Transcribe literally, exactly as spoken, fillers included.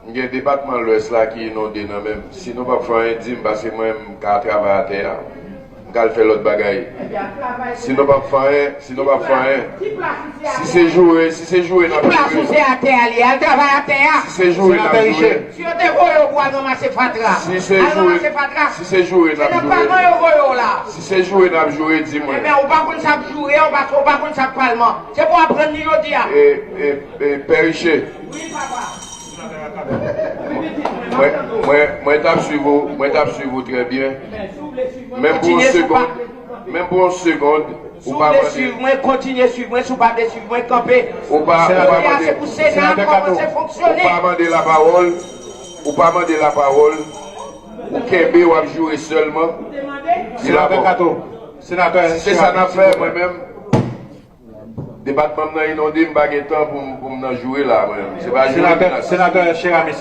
M gen depatman Lwès la ki inonde nan men m. Si nou p ap fè anyen, di m, paske mwen, m ka travay atè a. M ka al fè lòt bagay. Si nou p ap fè anyen, si nou p ap fè anyen, si se joure, si se joure n ap joure. Ki plas ou se atè a li? Al travay atè a. Si se joure n ap joure. Si yo te voye w pou al ranmase fatra, al ranmase fatra. Si se joure n ap joure. Se nan palman yo voye w la. Si se joure n ap joure, di mwen. Ebyen, ou pa konn sa k joure, ou pa, ou pa konn sa k palman. Se pou aprann li jodi a. E, e, e, Pè Riche. Wi, papa. Mwen, mwen, mwen t ap swiv ou, mwen t ap swiv ou trè byen. Menm pou yon segonn, menm pou yon segonn, ou pa mande. Si w vle swiv mwen, kontinye swiv mwen. Si w pa vle swiv mwen, kanpe. Ou pa, ou pa mande, se pou Sena a kòmanse fonksyone. Ou pa mande lapawòl, ou pa mande lapawòl, ou kenbe, w ap joure sèlman. Senatè Kato, senatè, si se sa n ap fè, mwen menm, depatman m nan inonde, m pa gen tan pou m, pou m nan joure la, mwen menm. Se pa joure m nan. Senatè Cheramy,